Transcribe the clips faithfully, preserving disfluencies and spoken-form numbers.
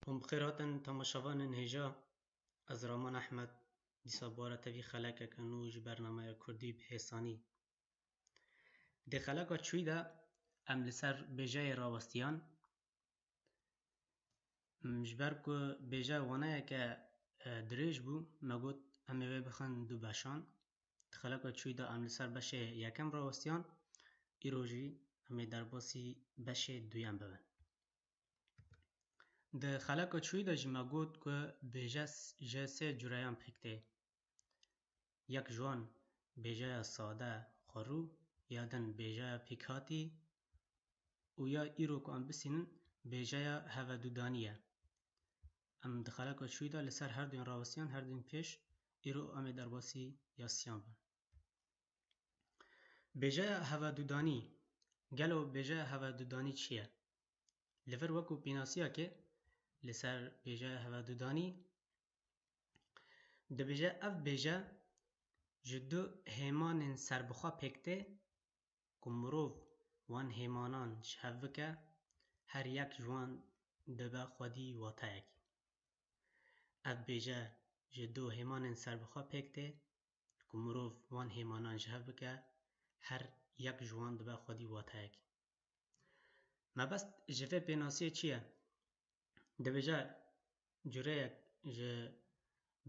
Hûn bi xêr hatin temaşevanên hêja. Ez Raman Ehmed, dîsa bi we re tevî xelekeke nû ji bernameya Kurdî bi hêsanî. Di xeleka çûyî de em li ser bêjeyê rawestiyan. Ji ber ku bêje waneyeke, e, dirêj bû, me got em ê wê bixin du beşan. Di xeleka çûyî de em li ser beşê yekem rawestiyan, îro jî em ê derbasî beşê duyem bibin. Di xeleka çûyî de jî me got ku bêje s-, ji sê cureyan pêk tê. Yek ji wan bêjeya sade, xwerû, ya din bêjeya pêkhatî û ya îro ku em bisînin bêjeya hevedudanî ye. Em di xeleka çûyî de li ser her duyên rawestiyan, her duyên pêş, îro em ê derbasî ya siyan bin. Bêjeya hevedudanî. Gelo bêjeya hevedudanî çi ye? Li vir wekû pênasiyekê li ser bêjeya hevedudanî dibêje, ev bêje ji du hêmanên serbixwe pêk tê ku mirov wan hêmanan ji hev bike, her yek ji wan dibe xwedî wateyekî. Ev bêje ji du hêmanên serbixwe pêk tê ku mirov wan hêmanan ji hev bike, her yek ji wan dibe xwedî wateyekî. Mebest ji vê pênasiyê çi ye? Dibêje cureyek ji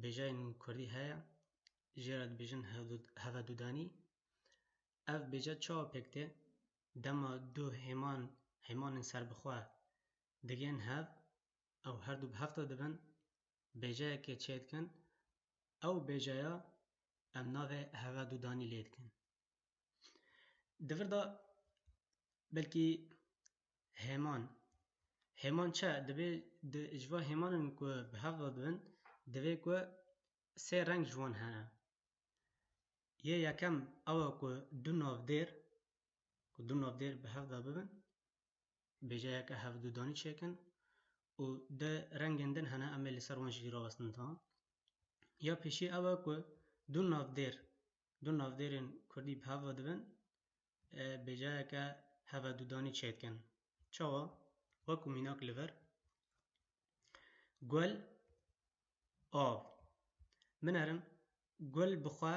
bêjeyên kurdî heye, jê re dibêjin hevdu-, hevedudanî. Ev bêje çawa pêk tê? Dema du hêman, hêmanên serbixwe digên hev, ew her du bi hev de dibin, bêjeyekê çêdikin, ew bêjeya em navê hevedudanî lê dikin. Di vir de belkî hêman. Hêman çi? Divê di, ji va hêmanên ku bi hev ve dibin, divê ku sê reng ji wan hene. Yê yekem ew e ku du navdêr, ku du navdêr bi hev de bibin, bêjeyeke hevdudanî çêkin û di rengên din hene, em ê li ser wan jî rawestin tam. Ya pêşî ew e ku du navdêr, du navdêrên kurdî bi hev ve dibin, e, bêjeyeke hevedudanî çêdikin. Çawa? Wekû mînak li vir, gul, av. Binerin, gul bi xwe,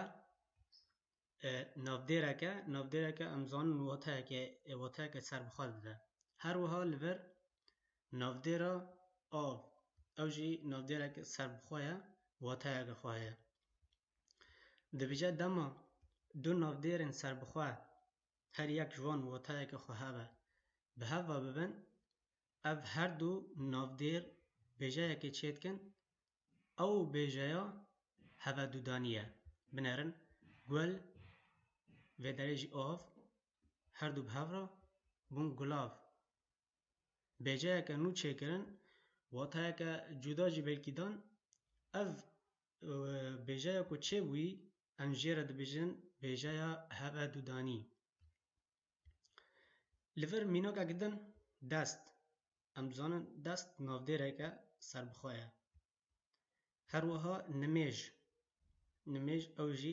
e, navdêreke, navdêreke em zanin wateyeke, e, wateyeke serbixwe dide. Her wiha li vir navdêra av, ew jî navdêreke serbixwe ye, wateyeke xwe heye. Dibêje dema du navdêrên serbixwe, her yek ji wan wateyeke xwe hebe, bi hev ve bibin, ev her du navdêr bêjeyekê çêdikin, ew bêjeya hevedudanî ye. Binerin, gul, vê derê jî av, her du bi hev re bûn gulav. Bêjeyeke nû çêkirin, wateyeke cuda jî belkî dan. Ev, e, bêjeya ku çêbûyî, em jê re dibêjin bêjeya hevedudanî. Li vir mînakek din, dest. Em dizanin dest navdêreke serbixwe ye. Her wiha nimêj. Nimêj ew jî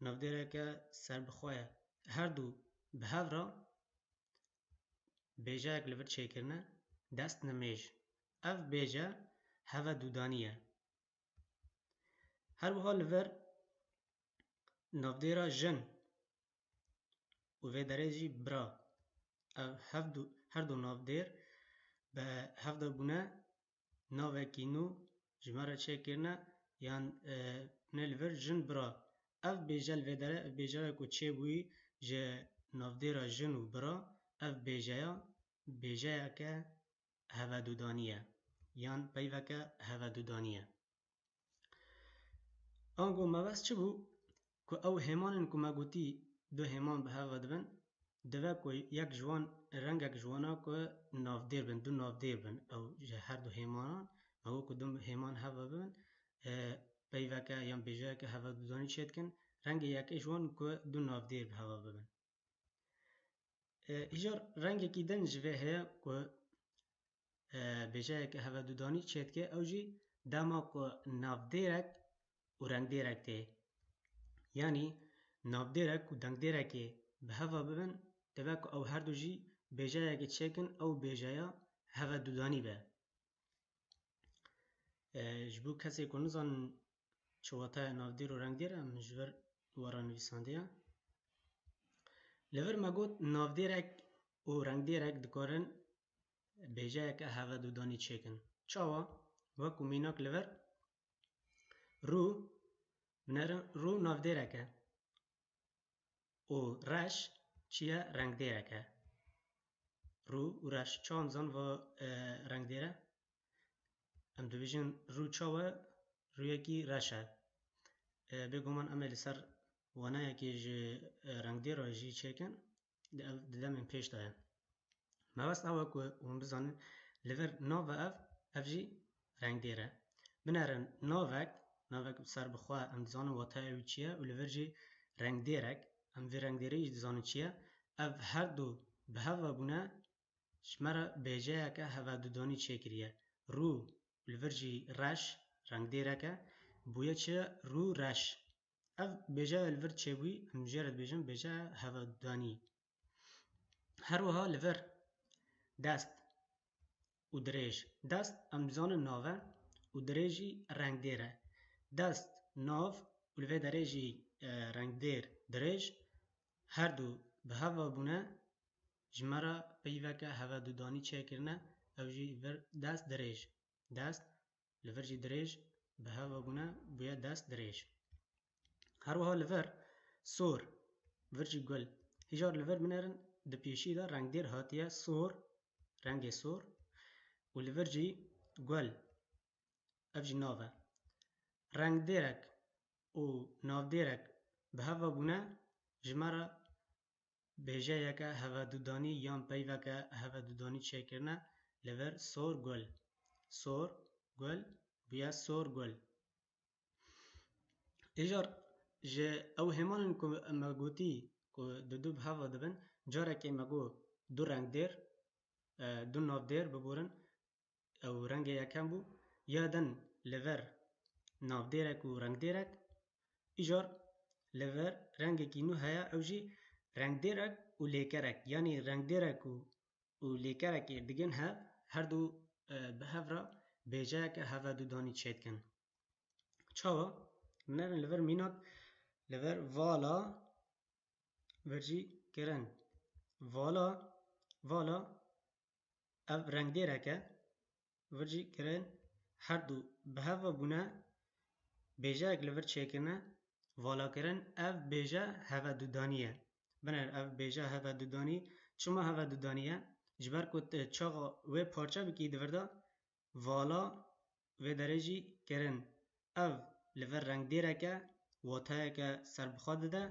navdêreke serbixwe ye. Her du bi hev re bêjeyek li vir çêkirine, dest nimêj. Ev bêje hevedudanî ye. Her wiha li vir navdêra jin û vê derê jî bira. Ev hev du, her du navdêr bi hev de bûne, navekî nû ji me re çêkirine, yan, e, ne li vir jin bira. Ev bêje li vê derê, bêjeya ku çêbûyî ji navdêra jin û bira, ev bêjeya, bêjeyeke hevedudanî ye, yan peyveke hevedudanî ye. Ango mebest çi bû? Ku ew hêmanên ku me gotî du hêman bi hev ve dibin, divê ku yek ji wan, rengek ji wana ku navdêr bin, du navdêr bin, ew ji her du hêmanan, me got ku du hêman hev ve bibin, e, peyveke yan bêjeyeke hevedudanî çêdikin, rengê yekê ji wan ku du navdêr bi hev ve bibin. E, îcar rengekî din ji vê heye ku, e, bêjeyeke hevedudanî çêdike, ew jî dema ku navdêrek û rengdêrek tê. Yanî navdêrek û dengdêrekê bi hev ve bibin, divê ku ew her du jî bêjeyekê çêkin, ew bêjeya hevedudanî be. E, ji bo kesê ku nizanin çi wate navdêr û rengdêr e, em ji vir we re nivîsandiye. Li vir me got navdêrek û rengdêrek dikarin bêjeyeke hevedudanî çêkin. Çawa? Wekû mînak li vir rû, binerin rû navdêrek e. Û reş çi ye? Rengdêrek e. Rû û reş. Çawa em zan va, e, rengdêr e? Em dibêjin rû çawa? Rûyekî reş e. E, bêguman em ê li ser waneyekê ji, e, rengdêra jî çêkin. Di ev, di demên pêş de ye. Mebest ew e ku hûn bizanin, li vir nav e ev, ev jî rengdêr e. Binerin navek, navek serbixwe, em dizanin wateya wî çi ye û li vir jî rengdêrek, em vê rengdêrê jî dizanin çi ye. Ev her du bi hev ve bûne, ji me re bêjeyeke hevedudanî çêkiriye. Rû, li vir jî reş, rengdêrek e, bûye çi? Rû reş. Ev bêjeya li vir çêbûyî, em jê re dibêjin bêjeya hevedudanî. Her wiha li vir dest û dirêj. Dest em dizanin nav e û dirêj jî rengdêr e. Dest, nav û li vê derê jî, e, rengdêr, dirêj, her du bi hev ve bûne, ji me re peyveke hevedudanî çêkirine, ew jî vir dest dirêj. Dest, li vir jî dirêj, bi hev ve bûne, bûye dest dirêj. Her wiha li vir sor, vir jî gul. Hîjar li vir binerin di pêşî de rengdêr hatiye sor, rengê sor û li vir jî gul, ev jî nav e. Rengdêrek û navdêrek bi hev ve bûne, ji me re bêjeyeke hevedudanî yan peyveke hevedudanî çêkirine, li vir sor gul. Sor gul bûye sor gul. Îcar ji ew hêman in ku me gotî ku di du bi hev ve dibin, carekê me got du rengdêr, e, du navdêr biborin, ew rengê yekem bû, ya din li vir navdêrek û rengdêrek, îcar li vir rengekî nû heye, ew jî rengdêrek û lêkerek, yanî rengdêrek û, û lêkerekê digin hev, her du, e, bi hev re bêjeyeke hevedudanî çêdikin. Çawa? Binerin li vir mînak, li vir vala, vir jî kirin. Vala, vala, ev rengdêrek e, vir jî kirin, her du bi hev ve bûne, bêjeyek li vir çêkirine, valakirin, ev bêje hevedudanî ye. Binerin ev bêje hevedudanî, çima hevedudanî ye? Ji ber ku tu çaxa wê parçe bikî di vir de, vala vê derê jî kirin. Ev li vir rengdêrek e, wateyeke serbixwe dide,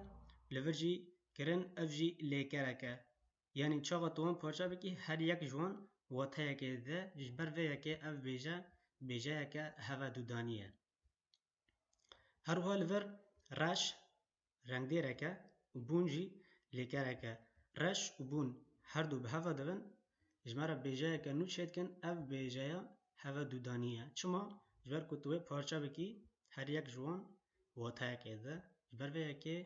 li vir jî kirin, ev jî lêkerek e. Yanî çaxa tu wan parçe bikî, her yek ji wan wateyekê dide, ji ber vê yekê ev bêje, bêjeyeke hevedudanî ye. Her wiha li vir reş rengdêrek e û bûn jî lêkerek e. Reş û bûn her du bi hev ve dibin, ji me re bêjeyeke nû çêdikin, ev bêjeya hevedudanî ye. Çima? Ji ber ku tu wê parçe bikî, her yek ji wan wateyekê dide. Ji ber vê yekê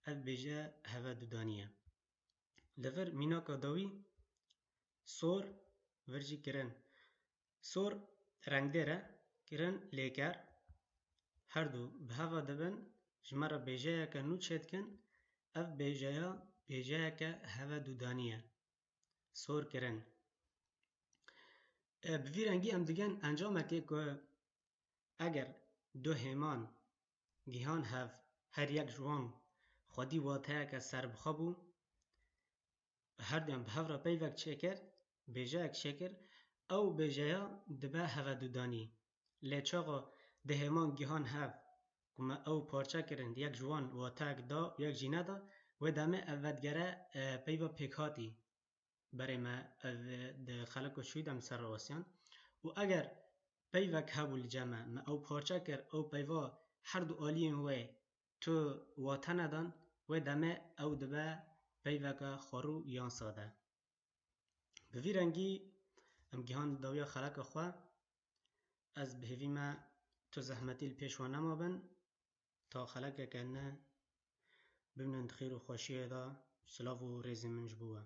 ev bêje hevedudanî ye. Li vir mînaka dawî sor, vir jî kirin. Sor rengdêr e, kirin lêker. Her du bi hev ve dibin, ji me re bêjeyeke nû çêdikin. Ev bêjeya, bêjeyeke hevedudanî ye. Sor kirin. E, bi vî rengî em digihên encamekê ku eger du hêman gihan hev, her yek ji wan xwedî wateyeke serbixwe bû, her duyan bi hev re peyvek çêkir, bêjeyek çêkir, ew bêjeya dibe hevedudanî. Lê çaxa du hêman gihan hev, ku me ew parçe kirin, yek ji wan wateyek da û yek jî neda, wê demê ev vedigere, e, peyva pêkhatî. Berê me ev di xeleka çûyî de em ser rawestiyan. Û eger peyvek hebû li cem me, me ew parçe kir, ew peyva her du aliyên wê tu wate nedan, wê demê ew dibe peyveke xwerû yan sade. Bi vî rengî em gihan dawiya xeleka xwe. Ez bi hêvî me tu zehmetî li pêş we nemabin. Ta xelekeke ne, bimînin di xêr û xweşiyê de. Silav û rêzên min ji bo we.